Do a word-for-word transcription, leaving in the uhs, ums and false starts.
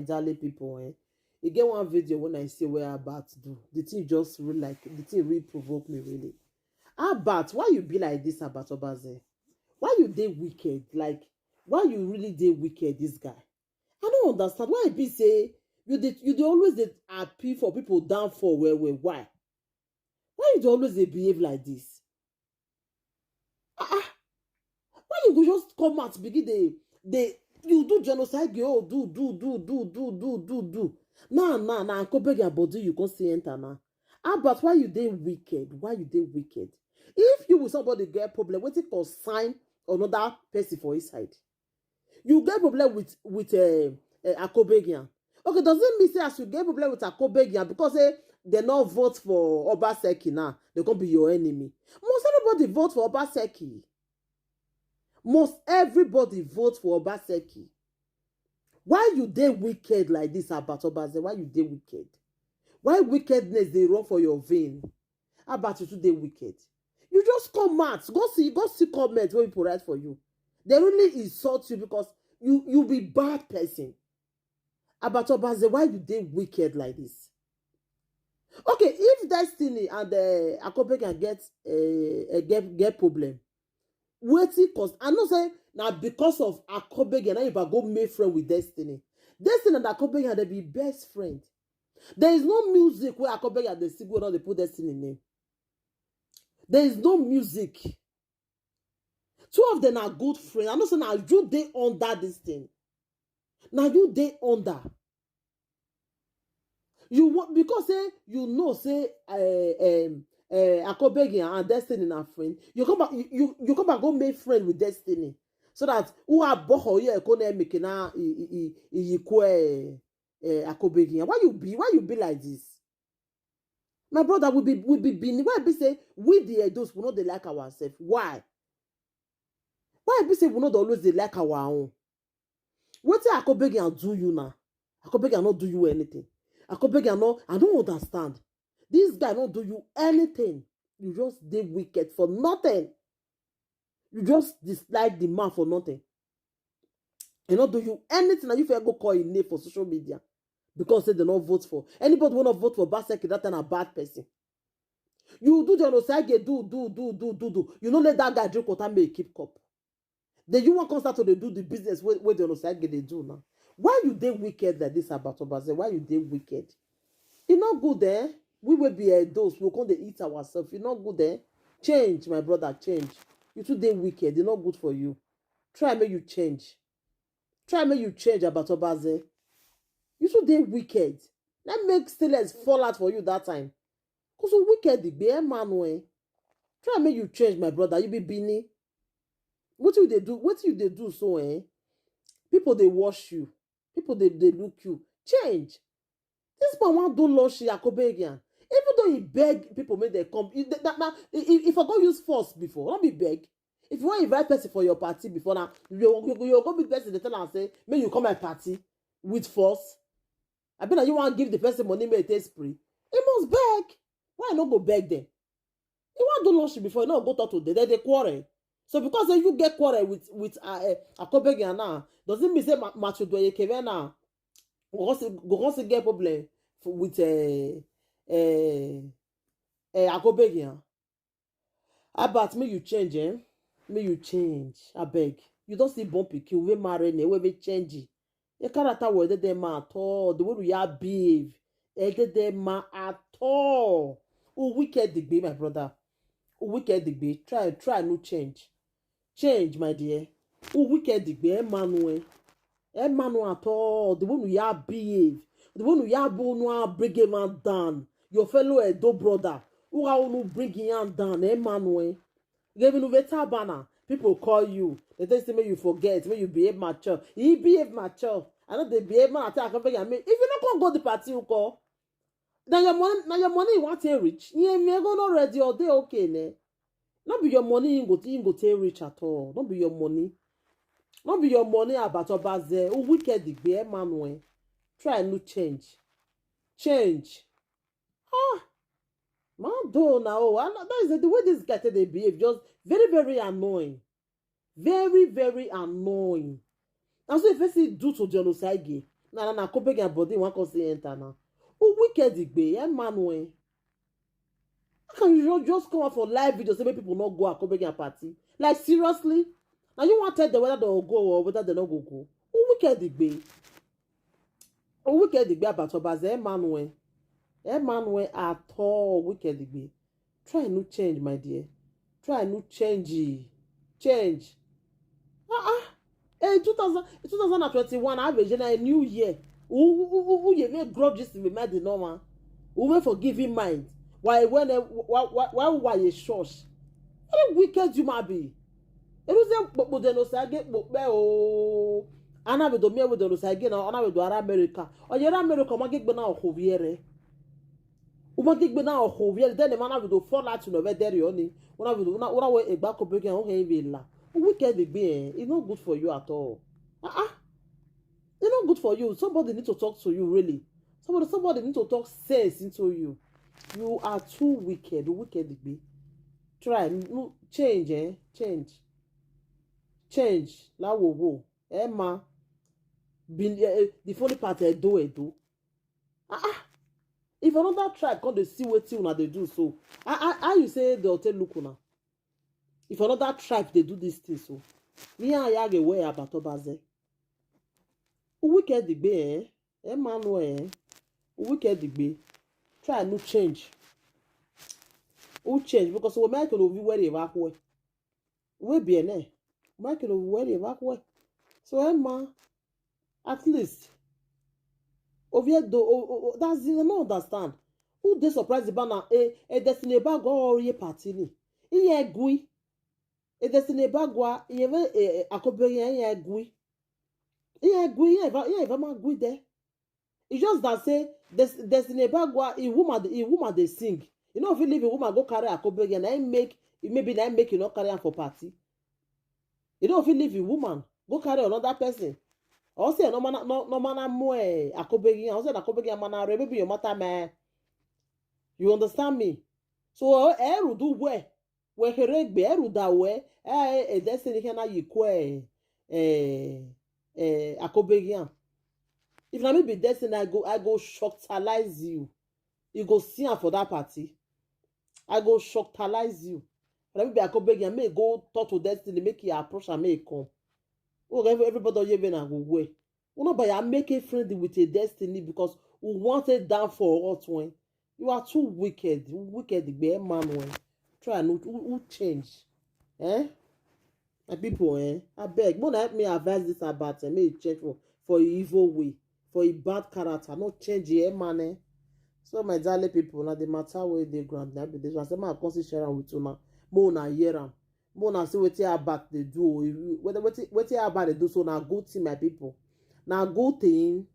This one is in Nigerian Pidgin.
Jale people, eh? E get one video wey I see wey Albert do. The thing just really, like, the thing really provoke me, really. Albert, why you be like this, Albert Obaze? Why you dey wicked? Like, why you really dey wicked, this guy? I don't understand why e be say you dey, you dey always dey appeal for people downfall well well. Why? Why you dey always dey behave like this? Ah, ah. Why you go just come out begin dey, dey, you do genocide girl, oh, do, do, do, do, do, do, do, do. Now, now, now, Akobegi body you come see enter now. Albert, why you dey wicked? Why you dey wicked? If you with somebody get problem, wetin concern another person for inside? You get problem with, with, uh, uh, Akobegian. Okay, does it mean say as you get problem with Akobegian, because say they no vote for Obaseki now, they gonna be your enemy? Must everybody vote for Obaseki? Must everybody vote for Obaseki? Why you dey wicked like this, Albert Obaze? Why you dey wicked? Why wickedness dey run for your vein? Albert, you too dey wicked. You just come out. Go see, go see comment wey people write for you. They really insult you because you, you be bad person. Albert Obaze, why you dey wicked like this? Okay, if Destiny and, uh, Akobega get, uh, uh, get, get problem, wetin cause? I know say na because of Akobega na you go make friend with Destiny. Destiny and Akobega, they be best friend. There is no music where Akobega dey sing wey no dey put Destiny name. There is no music. Two of them are good friends. I know say na you dey under this thing. Na you dey under. You want, because say you know say, uh, um, uh, Akobegi and Destiny na friend. You come back, you, you, you come back go make friend with Destiny, so that who are boho here go na make na i, i, i, i, eh, Akobegi. Why you be, why you be like this? My brother, we be, we be Benin. Why be say we the Edos, we no dey like ourselves? Why? Why be say we no dey always dey like our own? Wetin Akobegi do you now? Akobegi no do you anything. Akobegi no, I don't understand. This guy no do you anything. You just dey wicked for nothing. You just dislike the man for nothing. He no do you anything, and you fit go call him name for social media because say they no vote for anybody. Wey no vote for Obaseki that time, a bad person. You do genocide, do, do, do, do, do, do. You no let that guy drink water, make he keep cup. Then you wan come start to dey do the business wey, wey genocide dey do now. Why you dey wicked like this, Albert Obaze? Why you dey wicked? E no good, eh? We wey be Edos, we come dey eat ourselves. E no good, eh? Change, my brother, change. You too dey wicked. E no good for you. Try make you change. Try make you change, Albert Obaze. You too dey wicked. Let make stainless fall out for you that time. Cause you wicked, the bare man way. Try make you change, my brother. You be Benin. What you dey do? What you dey do so, eh? People dey watch you. People dey, dey look you. Change. This man wan do launch Yakobegian. Even though he beg people make they come, he, that, that, he, he, he for go use force before. Not be beg. If you wan invite person for your party before now, you, you, you go meet person, they tell am say, "Make you come my party with force." I mean, you wan give the person money, make e take spray. He must beg. Why no go beg them? He wan do launch before, he no go talk to them. Then they quarrel. So because say you get quarrel with, with, uh, uh, Akobegian now, does it mean say Ma-, Matthew Doye Kevin now go come still, go come still get problem f-, with, uh, uh, uh, Akobegian? Albert, make you change, eh? Make you change, abeg. You don see born pikin, we marry, ne, we be change. Your character will dey there, man, at all. The way you are behave, e dey there, man, at all. Who wicked the be, my brother? Who wicked the be? Try, try no change. Change, my dear. Who wicked the be, Emmanuel? Emmanuel at all. The way you are behave, the way you are born, bring a man down. Your fellow Edo brother, who are you bring him down, Emmanuel? Giving you better banner. People call you. They tell you, "Make you forget, make you behave mature." He behave mature. I know they behave man. I tell you, I can beg you. I mean, if you not come go the party, you call. Now your money, now your money you want to rich. Yeah, me go not ready all day, okay, ne? Not be your money you go, you go take rich at all. Not be your money. Not be your money, Albert Obaze. Who wicked the be, Emmanuel? Try no change. Change. Ah, man, do now. Oh, I know, that is the way this guy take dey behave. Just very, very annoying. Very, very annoying. And so if I see do to genocide gay, Na na na Akobegian body wan come say enter now. Who wicked igbe? Emmanuel. How can you just come out for live video say make people not go Akobegian party? Like seriously? Now you want to tell them whether they'll go or whether they not go go? Who wicked igbe? Who wicked igbe about Obaze Emmanuel? Emmanuel at all wicked igbe. Try no change, my dear. Try no change. Change. Ah ah. Hey, two thousand, two thousand and twenty-one, I have a general new year. Who who who who you make grudges in the mind the normal? Who may forgive him mind? Why when eh, why why why why you shush? Very wicked you might be. Eruze kpokpo de no sage kpokpe o. Ana be do me we do no sage na ana be do ara America. Oyere America ma gbe na okoviere. Uma gbe na okoviere then the man be do fall out no be there oni. Una be do una una we egba ko be o he be la. Wicked be eh. It's not good for you at all. Ah ah. It's not good for you. Somebody need to talk to you really. Somebody somebody need to talk sense into you. You are too wicked. Wicked be. Try no, change eh. Change. Change. La wo wo. Emma. Bin, eh, eh, the funny part Edo Edo. Ah ah. If another tribe come dey see wetin una dey do so, ah ah, how you say they take look una? If another tribe dey do this thing so, me and ya get where about Obaze. Wicked igbe eh, Emmanuel eh, wicked igbe. Try no change. Who change because we make no be where they back where. We be ne. Make no be where they back where. So Emma, at least Oviedo, o- o- o- that's the I no understand. Who dey surprise the banner? A a Destiny Bagwa or ye party ni. Iye gui. A Destiny Bagwa, iye ve eh, Akobegian iye gui. Iye gui, iye va iye va ma gui there. It's just that say Des- Destiny Bagwa, a woman, a woman they sing. You know if you leave a woman go carry Akobegian, I make it maybe I make you not carry am for party. You know if you leave a woman, go carry another person. Or say no man no no man mo eh Akobegian, or say Akobegian man are maybe your matter man. You understand me? So eh do where we heregbe eru da we eh eh Destiny kana yikwe eh eh Akobegian. If na me be Destiny, I go I go shocktalize you. You go see am for that party. I go shocktalize you. But I be Akobegian, may go talk to Destiny, make you approach and may come. Oh, every- everybody you been go where. We not by make a friend with a Destiny because we want it down for us when you are too wicked, wicked be man when try no who, who change. Eh? My people, eh? I beg, more help me advise this about eh? May you change for for your evil way, for your bad character, not change your man, eh? So my darling people, now the matter where they ground now be this one. Say my come share am with una. More na hear am. More na see wetin about they do. Oh. If you- Whether wetin wetin about they do so na good thing, my people. Na good thing.